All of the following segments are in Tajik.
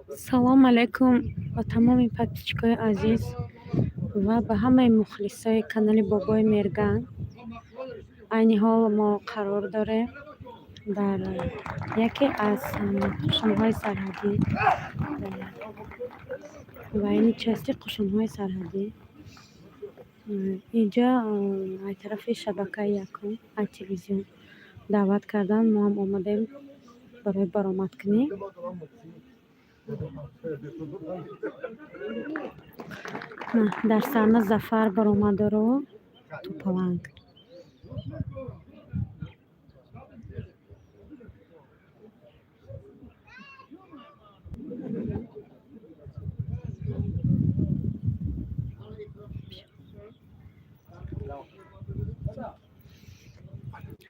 Салом алайкум ба тамоми подписчикои азиз ва ба ҳамаи мухлисои канали Бобои Мерган. Айни ҳол мо қарор дорем дар яке аз қушунҳои сарҳадӣ ва ини части қушунҳои сарҳадӣ. Инҷа ай тарафи шабакаи якум, ай телевизион даъват карданд, мо ҳам омадем барои баромадкунӣ. Дар саҳна Зафар баромадору Тӯпаланг.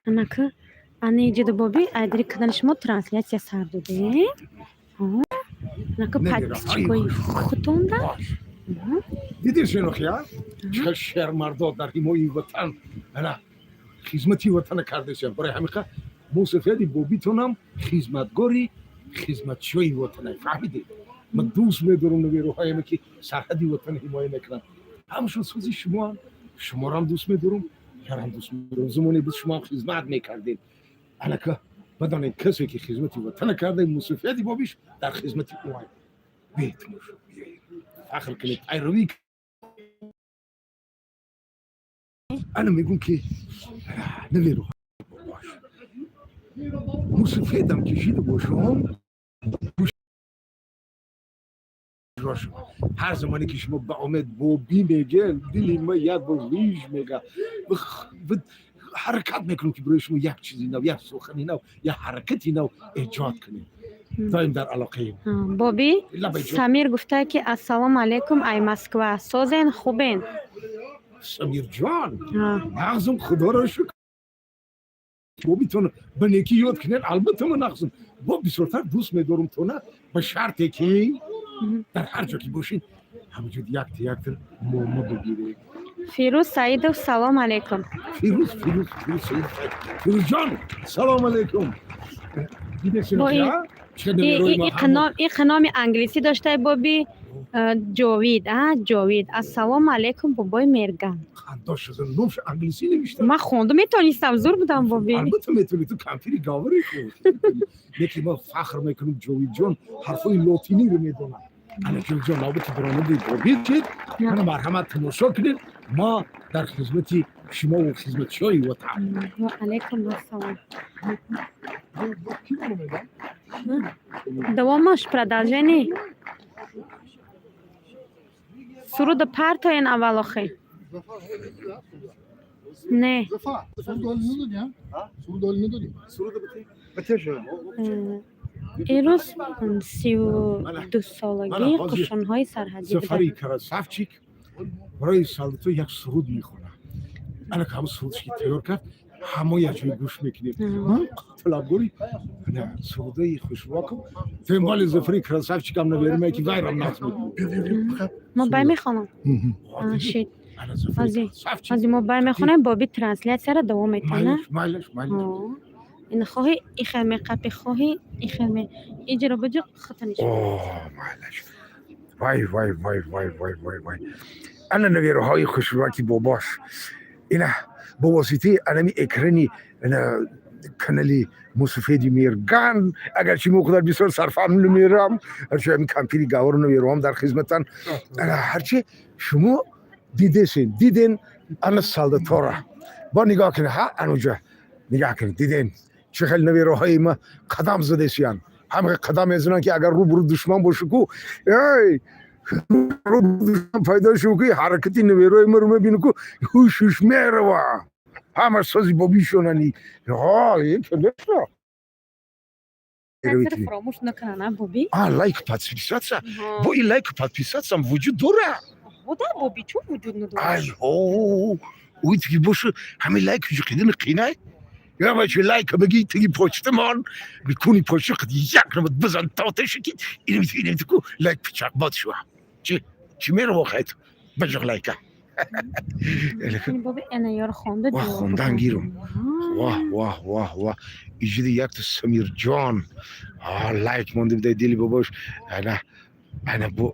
Анака ани ҷида боби айдари канали шумо трансляция сар додем. Анака подписчикои худтонда. Дидед, шинохия, чӣ хел шермардо дар ҳимояи ватан, ана хизмати ватана кардесиям. Барои ҳамиқа мусафеди бобитонам хизматгори хизматчиёи ватана, фаҳмидед? Ман дӯст медорам навероҳояме, ки сарҳади ватана ҳимоя мекунанд. Ҳамашон сӯзи шумоам, шуморам дӯст медорам, ярам дӯст медорам. Замоне буд, шумоам хизмат мекардед. Анака бидонед, касе ки хизмати ватана карда, мусафеди бобиш дар хизмати ӯ. Бетамошо биёед, фахр кунед, пайравӣ. Ана мегӯм, ки наверо бобош мусафедам кишида бошам. Ҳар замоне ки шумо ба омед бобӣ мегӯед, дили ма як бор виж мега, ҳаракат мекунам, ки барои шумо як чизи нав, як сухани нав, як ҳаракати нав эҷод кунем. Доим дар алоқаем. Боби, Самир гуфта, ки ассалому алайкум, ай Москва, созен, хубен? Самирҷон, нағзум, худоро шукр. Бобитон ба некӣ ёд кунед. Албатта, ман нағзум, бо бисёртар дӯст медорум тона, ба шарте ки дар ҳар ҷо ки бошед, ҳамаҷо якта якта мома бигиред. Фирӯз Саидов, салом алайкум. Фирӯз, Фирӯз, Фирӯз Саидов, Фирӯзҷон, салом алайкум. Иқ номи англисӣ доштай, боби, Ҷовид, Ҷовид. Ассалому алайкум, бобои Мерган. Номш англисӣ навишта. Ман хонду метонистам, зур будам, боби. Албатта метавонӣ, ту кампири гавари ку. Лекин ман фахр мекунам, Ҷовидҷон ҳарфҳои лотиниро медонад. Ана, Ҷовидҷон, навбати баромади бобир шид. Ана, марҳамат, тамошо кунед. Мо дар хизмати шумову хизматчиёи ватан. Ва алайкум ассалом. Давомаш, продолжение суруда партоен аввал охи. Не. Ирӯз 32-солагии қушунҳои сарҳадӣ. Зафари Красавчик барои солдато як суруд мехонад. Ана ҳама сурудш ки тайёр кард, ҳама якҷоя гӯш мекунем. Ман талабгори сурудаи хушвокам. Тембали Зафари Красавчикам навериме, ки вайрам нағз. Мо бай мехонам. Ази мо бай мехонем, боби трансляцияро давом метана. Майлаш, майлаш. Ин хоҳи ихел меқапи, хоҳи ихел ме иҷро буҷу хатаниш. Майлаш. Вай, вай, вай, вай, вай, вай, вай! Ана навероҳои хушрӯаки бобош, ина бо воситаи анами экрани канали мусафеди Мерган. Агарчи мо худар бисёр сарфаҳм намерам, ҳарчи ҳамин кампири гавару навероҳам дар хизматан. Ҳарчи шумо дидесен, диден ана солдатора бо нигоҳ кунед. Ҳа, ануҷа нигоҳ кунед, диден, чӣ хел навероҳои ма қадам задесиян. Ҳама қадам мезананд, ки агар рӯбурӯ душман бошу ку, эй, пайдо шу ки, ҳаракати наверои маро мебину ку, ҳуш ҳуш мерава. Ҳамаш сози бобишонани. Конечно. Фаромӯш накунана, боби. А, лайк, подписаться. Бо ин лайк, подписаться вуҷуд дора? Да, боби, чун вуҷуд надорад? Ай, ӯ тиги бошу, ҳамин лайк ҷуқидани қинай. Ябачи, лайк бигӣ, тиги почтамон куни почта як намад бизан тоташа, ки инамит ку лайк пичақ бод шува. Чи чи мерава, хайт баҷуқ лайка. Ваҳ, хондан гирум. Ваҳ, ваҳ, ваҳ, ваҳ, иҷиди якто Самирҷон лайк монда бидай дили бобош. Ана, ана бо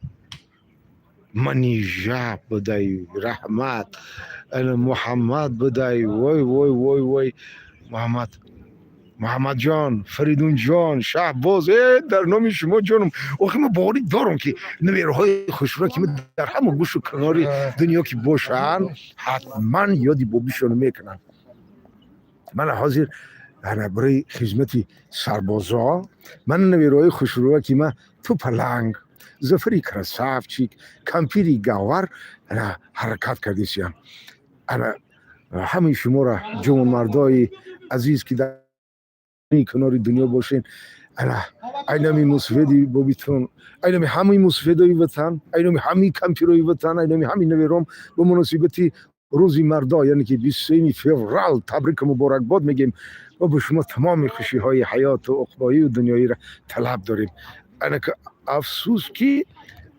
Манижа будай, раҳмат. Ана Муҳаммад будай, вой, вой, вой, вой, Муҳаммад, Муҳаммадҷон, Фаридунҷон, Шаҳбоз, дар номи шумо ҷонум. Охи ман боварӣ дорам, ки навераҳои хушрӯ, ки дар ҳама гӯшу канори дунё ки бошанд, ҳатман ёди бобишонро мекунанд. Мана ҳозир ана барои хизмати сарбозо ман навераҳои хушрӯа, ки ман Тупаланг, Зафари красавчик, кампири Гавар, ана ҳаракат кардесиям. Ана ҳамаи шуморо, ҷавонмардои азиз, ки дар канори дунё бошен, ана айнами мусфеди бобитон, айнами ҳамаи мусфедои ватан, айнами ҳамаи кампирои ватан, айнами ҳамаи навером ба муносибати рӯзи мардо, яъне ки 23-юми феврал, табрику муборакбод мегем ва ба шумо тамоми хушиҳои ҳаёту уқбоию дунёиро талаб дорем. Ана афсӯс, ки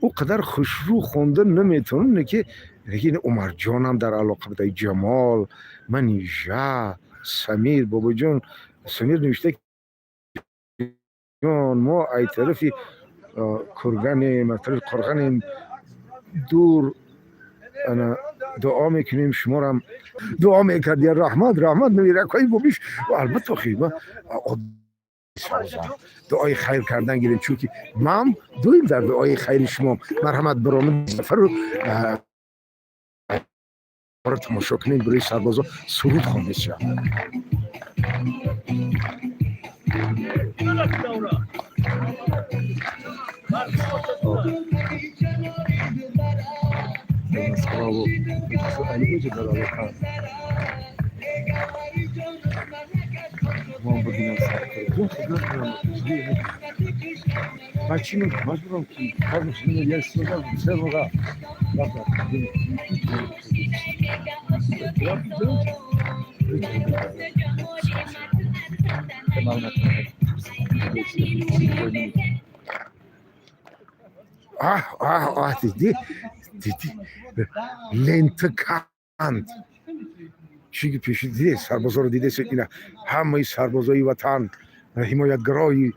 ӯ қадар хушрӯ хонда наметавонам, ки лекин Умарҷонам дар алоқа буда, Ҷамол, Манижа, Самир, бобоҷон Самир навишта: ҷон, мо ай тарафи Курганем, аз тарафи Қурғанем дур. Ана дуо мекунем, шуморам дуо мекард. Я раҳмат, раҳмат, навиракҳои бобиш. Албатта, охи дуои хайр кардан гирем, чунки ман дуим дар дуои хайри шумо. Марҳамат, баромад Зафару тамошо кунем, барои сарбозо суруд хондеша. Маҷбурам, ки як се рӯза. Аҳ, аҳ, аҳ, дидӣ, дидӣ, лента канд. Чӣ пеши диде, сарбозоро дидеси? Ина ҳамаи сарбозои ватан, ҳимоятгарои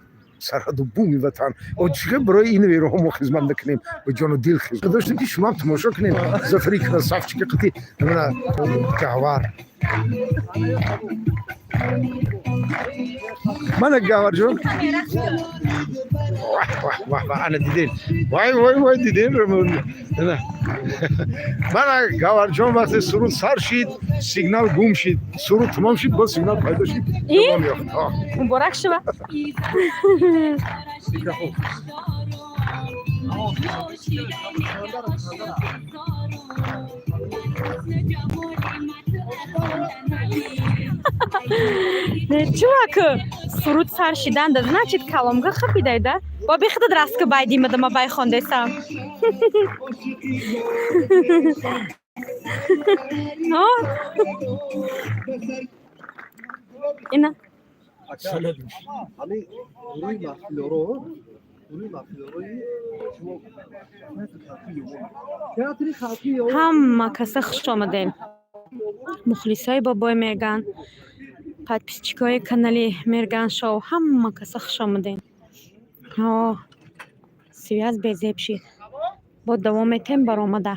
сарҳаду буми ватан. О, чӣ барои ин вероҳо мо хизмат накунем, ба ҷону дил хизмат доштем, ки шумоам тамошо кунем. Зафари красавчики қити Гавар. Мана Гаварҷон, ана диден, вай, вой, вой, диден. Мана Гаварҷон, вақте суруд сар шид, сигнал гум шид, суруд тамом шид, боз сигнал пайдо шид, давом ёфт. Муборак шува. Чувак, суруд сар шиданда, значит, каломга хапидайда. Бо бихудат растка байдимада, ма бай хондесам. Ина. Ҳама каса хуш омадем. Мухлисои бобои Мерган, подписчикои канали Мерган шоу, ҳама каса хуш омадем. Связь безеб шид. Бо давом метем баромада.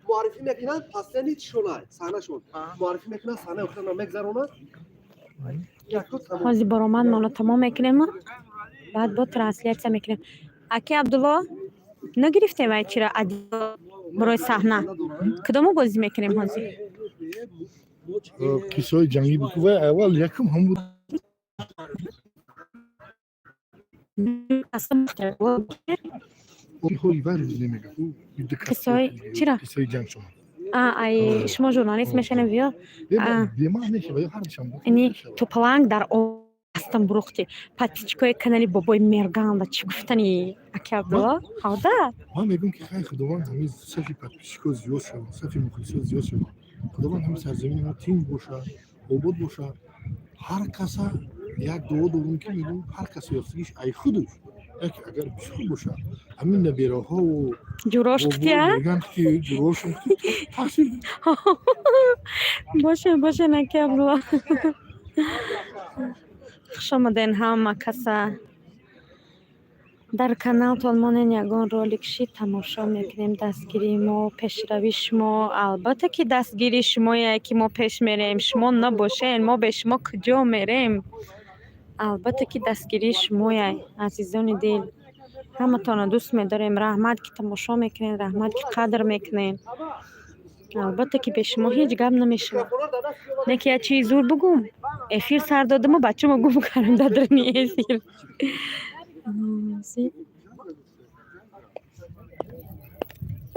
Муаррифӣ мекунанд пасени чишона саҳнашон муаррифӣ мекунанд, саҳнаи охирро мегзаронанд. Ҳозир баромад моно тамом мекунем, баъд бо трансляция мекунем. Аки Абдулло, нагирифтем вай чира барои саҳна? Кудому бозӣ мекунем ҳозир? Қиссаҳои ҷангӣ буд. Вай аввал якум ҳам буд. Қиссаҳои чира? Қиссаи ҷанг шумо. Ай шумо журналист мешавем виё? Ини Тупаланг дар астам бурухти. Подписчикои канали бобои Мерганда чӣ гуфтани, аки Абдулло? Ҳавда? Ман мегӯям, ки хай, Худованд ҳамин сафи подписчико зиёд шавад, сафи мухлисо зиёд шавад. Худованд ҳамин сарзамини мо тинҷ бошад, обод бошад. Ҳар каса як дуо дорум, ки мегӯм, ҳар каса ёфтагиш ай худуш. Яке агар бисёр бошад, ҳамин набераҳову Ҷурош қития? Меган ки ҷурошон тақсим. Боше, боше, наки Абдулло. Хуш омаден ҳама каса. Дар каналтон монен, ягон ролик шид, тамошо мекунем. Дастгирии мо пешравии шумо. Албатта, ки дастгирии шумое, ки мо пеш мерем. Шумо набошен, мо бе шумо куҷо мерем? Албатта, ки дастгирии шумоя, азизони дил. Ҳаматонро дӯст медорем. Раҳмат, ки тамошо мекунед, раҳмат, ки қадр мекунед. Албатта, ки бе шумо ҳеҷ гап намешавад. Не ки як чизи зур бугум, эфир сар додаму бачамо гум кардам дар даруни эфир.